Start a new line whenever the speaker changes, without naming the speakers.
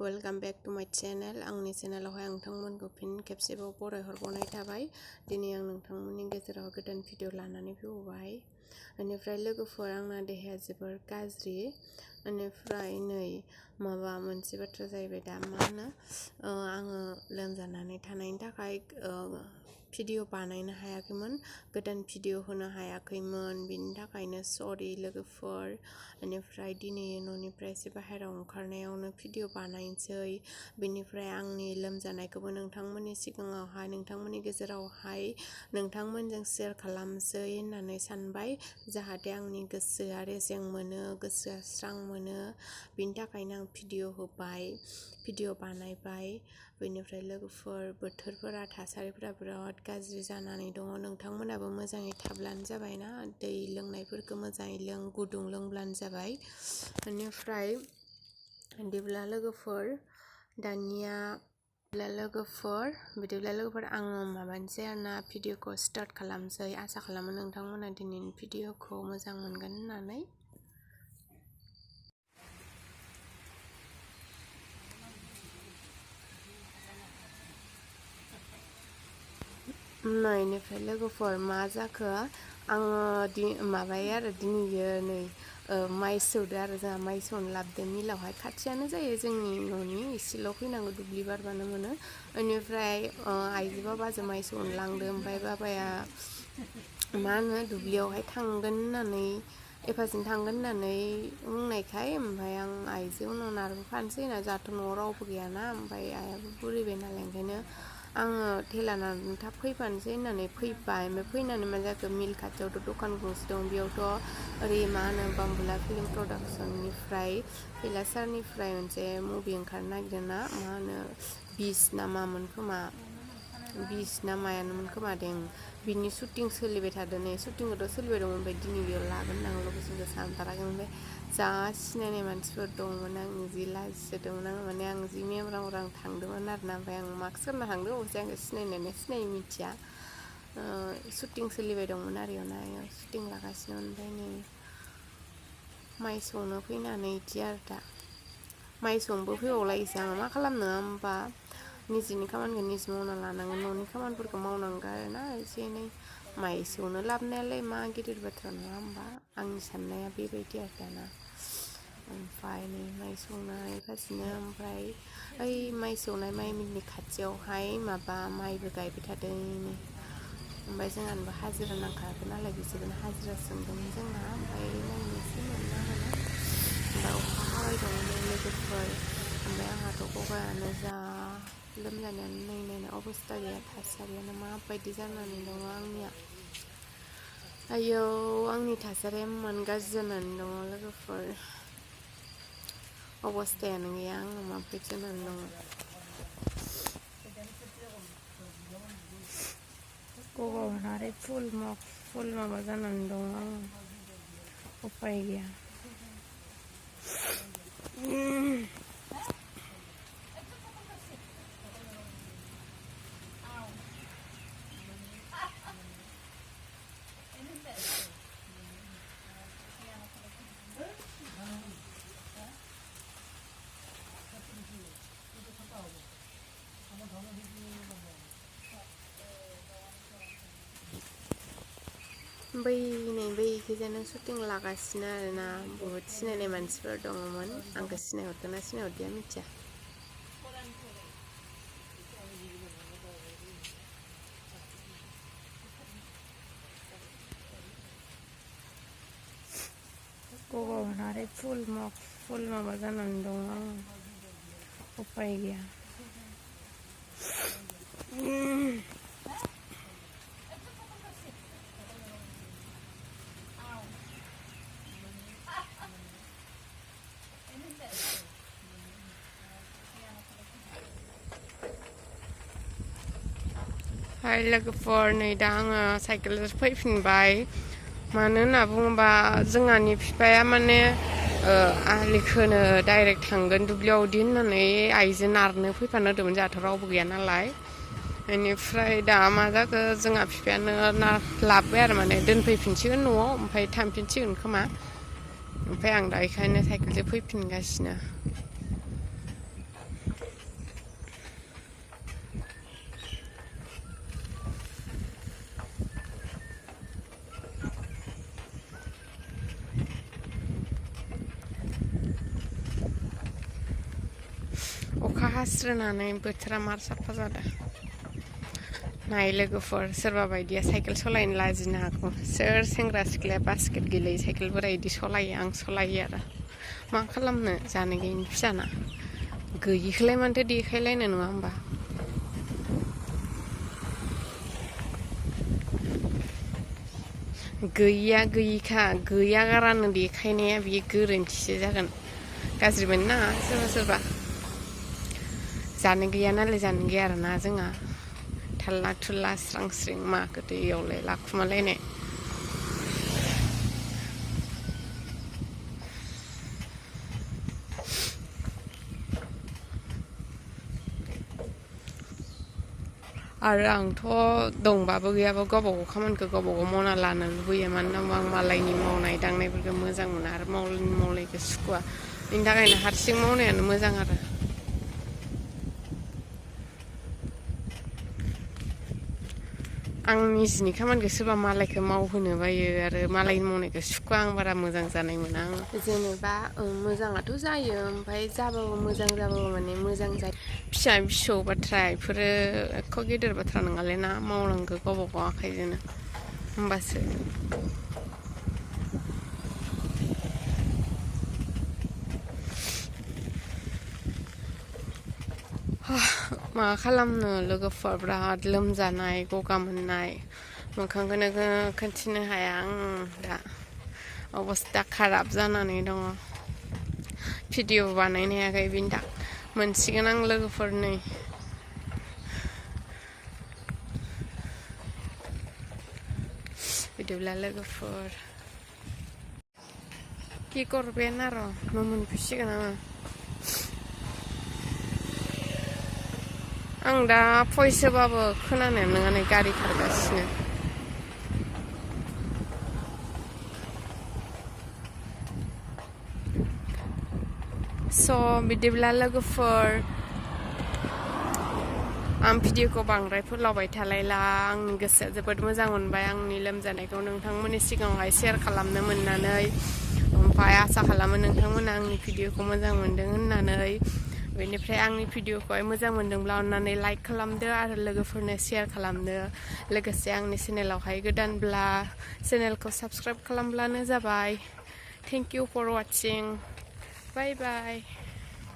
Welcome back to माय channel आंनि चैनेलावहाय नोंथांमोनखौ फिन खेबसेबाव बरायहरबावनाय थाबाय। दिनै आं नोंथांमोननि गेजेराव गोदान भिडिअ लानानै फैबाय। बेनिफ्राय लोगोफोर आंना देहाया जोबोर गाज्रि। बेनिफ्राय नै माबा मोनसे बाथ्रा जाहैबाय दा मा होनो आङो लोमजानानै थानायनि थाखाय भिडिअ बानायनो हायाखैमोन, गोदान भिडिअ होनो हायाखैमोन, बिनि थाखायनो सरि लोगोफोर। बेनिफ्राय दिनै न'निफ्राय एसे बाहेरायाव ओंखारनायावनो भिडिअ बानायनोसै। बेनिफ्राय आंनि लोमजानायखौबो नोंथांमोननि सिगाङावहाय नोंथांमोननि गेजेरावहाय नोंथांमोनजों शेयार खालामसै होननानै सानबाय, जाहाथे आंनि गोसोआ रेजें मोनो, गोसोआ स्रां मोनो। बिनि थाखायनो आं भिडिअ बानायबाय। बेनिफ्राय लोगोफोर बोथोरफोरा थासारिफोरा बिराद गाज्रि जानानै दङ। नोंथांमोनाबो मोजाङै थाब्लानो जाबायना, दै लोंनायफोरखौ मोजाङै लों, गुदुं लोंब्लानो जाबाय। बेनिफ्राय बिदिब्ला लोगोफोर आङो माबानोसै आरोना, भिडिअखौ स्टार्ट खालामसै। आसा खालामो नोंथांमोना दिनैनि भिडिअखौ मोजां मोनगोन होननानै। बेनिफ्राय लोगोफोर मा जाखो, आङो माबायो आरो दिनैयो नै माइ सौदो आरो जोंहा माइ सौनो लाबोदो मिलावहाय। खाथियानो जायो जोंनि न'नि, एसेल' फैनांगौ, दुब्लि बारबानो मोनो। बेनिफ्राय आइजो बाबाजों माइ सौनो लांदो। ओमफ्राय बाबाया मा होनो दुब्लियावहाय थांगोन होननानै एफाजों थांगोन होननानै बुंनायखाय, ओमफ्राय आं आइजो उनाव नारबोफानोसै होनना, जोंहाथ' न'आव रावबो गैयाना, ओमफ्राय आइयाबो बुरिबाय नालाय, ओंखायनो आङो थेला नारनो थाब फैफानोसै होननानै फैबाय। ओमफ्राय फैनानै मा जाखो, मिल खाथियावथ' दखान गंसे दं, बेयावथ' ओरै मा होनो बाम्बुला फिल्म प्रडाक्सननिफ्राय फैला सारनिफ्राय मोनसे मुभि ओंखारनो नागिरदोंना, मा होनो बिस ना मामोन खोमा, बिस ना मायानोमोन खोमा दे, बिनि शुटिं सोलिबाय थादों। नै शुटिंखौथ' सोलिबाय दं, ओमफ्राय दिनै बेयाव लागोन होननानै लकेसनखौ सानथाराखै। ओमफ्राय जा सिनायनाय मानसिफोर दंमोन, आं जि लाजिदोंमोन। आं माने आं जि मेमरां थांदोंमोन आरोना, ओमफ्राय आं मास्क गानना थांदों, अबसे आंखौ सिनायनानै सिनायै मिथिया। शुटिं सोलिबाय दंमोन आरो बेयाव शुटिं लागासिनो। ओमफ्राय नै माइ सौनो फैनानै इदि आरो दा माइ सौनोबो फैबावलायोसो आङो। मा खालामनो होमबा, निजेनि खामानिखौ निजे मावना लानांगोन, न'नि खामानिफोरखौ मावनांगौ आरोना एसे एनै। माइ सौनो लाबोनायालाय मा गिदिर बाथ्रा नङा होमबा, आंनि साननाया बेबायदि आरो दाना। ओमफ्राय नै माइ सौनायगासिनो। ओमफ्राय ओइ माइ सौनाय माइ मिलनि खाथियावहाय माबा माइबो गायबाय थादों। ओमफ्राय जोंहानोबो हाजिरा नांखागोन नालाय, बिसोरनो हाजिरा सोंदोंमोन जोंहा। ओमफ्राय नायनोसै मोनना मोना। ओमफ्राय अखा हाबाय दङ लोगोफोर। ओमफ्राय आंहाथ' गगायानो जा लोमजानायानो नायनाय अबस्था गैया, थासारियानो माबायदि जानानै दङ आंनिया। आयौ आंनि थासारिया इमान गाज्रि जानानै दङ लोगोफोर, अबस्थायानो गैया आङो माबायदि जानानै दङ। गगा मोननानै फुल माबा जानानै दङ आङो, उपाय गैया। बैखिजानो शुटिं लागासिनो आरोना, बुहुद सिनायनाय मानसिफोर दङमोन। आंखौ सिनायहरदोंना सिनायहरदिया मिथिया। गगा मोननानै फुल माबा जानानै दङ आङो, उपाय गैया। हाय लोगोफोर, नै दा आङो साइकेलजों फैफिनबाय। मानो होनना बुङोबा जोंहानि बिफाया माने आलि खोनो डाइरेक्ट थांगोन दुब्लियाव इदि होननानै आइजो नारनो फैफानो होदोंमोन, जोंहाथ' रावबो गैया नालाय। बेनिफ्राय दा मा जाखो, जोंहा बिफायानो लाबोबाय आरो माने दोनफैफिनसिगोन न'आव, ओमफ्राय थांफिनसिगोन खोमा। ओमफ्राय आं दा बेखायनो साइकेलजों फैफिनगासिनो। हास्रोनानै बोथोरा मार साफा जादों नाय लोगोफोर सोरबा बायदिया साइकेल सलायनो लाजिनो हागौ सोर सेंग्रा सिख्लाया बास्केट गेलेयो साइकेलफोरा इदि सलायो आं सलायो आरो मा खालामनो जानो गैयिनि फिसाना गैयिखौलाय मानोथो देखायलायनो नङा होमबा गैया गैयिखा गैया गारानो देखायनाया बियो गोरोन्थिसो जागोन गाज्रि मोनो नाङा सोरबा जानो गैया नालाय जानो गैया आरोना जोंहा थाल्ला थुल्ला स्रां स्रिं माखो दैयावलाय लाखुमालायनाय आरो आंथ' दंबाबो गैयाबो गावबागाव खामानिखौ गावबागाव मावना लानो लुबैयो मानोना आं मालायनि मावनाय दांनायफोरखौ मोजां मोना आरो मालायनि मावनायखौ सुखुवा बेनि थाखायनो हारसिं मावनायानो मोजां आरो आं निजिनि खामानिखौ सोरबा मालायखौ मावहोनो बायो आरो मालायनि मावनायखौ सुखुवा आं बारा मोजां जानाय मोना आं जेनेबा मोजाङाथ' जायो ओमफ्राय जाबाबो मोजां जाबाबो माने मोजां जायो फिसा फिसौ बाथ्रा बेफोरो एख' गेदेर बाथ्रा नङालै ना मावनांगौ गावबागाव आखाइजोंनो होमबासो मा खालामनो लोगोफोर बिराद लोमजानाय गगा मोननाय मोखांखौनो खोन्थिनो हाया आं दा अबस्था खाराब जानानै दङ भिडिअ बानायनो हायाखै बिनि थाखाय मोनसिगोन आं लोगोफोर नै बिदिब्ला लोगोफोर কি করবেন আরো मोनफैसिगोन आं दा फैसोबाबो खोनानायानो नङा नै गारि खारगासिनो बिदिब्ला लोगोफोर आं भिडिअखौ बांद्राय फोलावबाय थालायला आंनि गोसोआ जोबोद मोजां मोनबाय आंनि लोमजानायखौ नोंथांमोननि सिगाङावहाय शेयार खालामनो मोननानै ओमफ्राय आसा खालामो नोंथांमोना आंनि भिडिअखौ मोजां मोनदों होननानै बेनिफ्राय आंनि भिडिअखौहाय मोजां मोनदोंब्ला अन्नानै लाइक खालामदो आरो लोगोफोरनो शेयार खालामदो लोगोसे आंनि चेनेलावहाय गोदानब्ला चेनेलखौ साबस्क्राइब खालामब्लानो जाबाय thank you for watching bye bye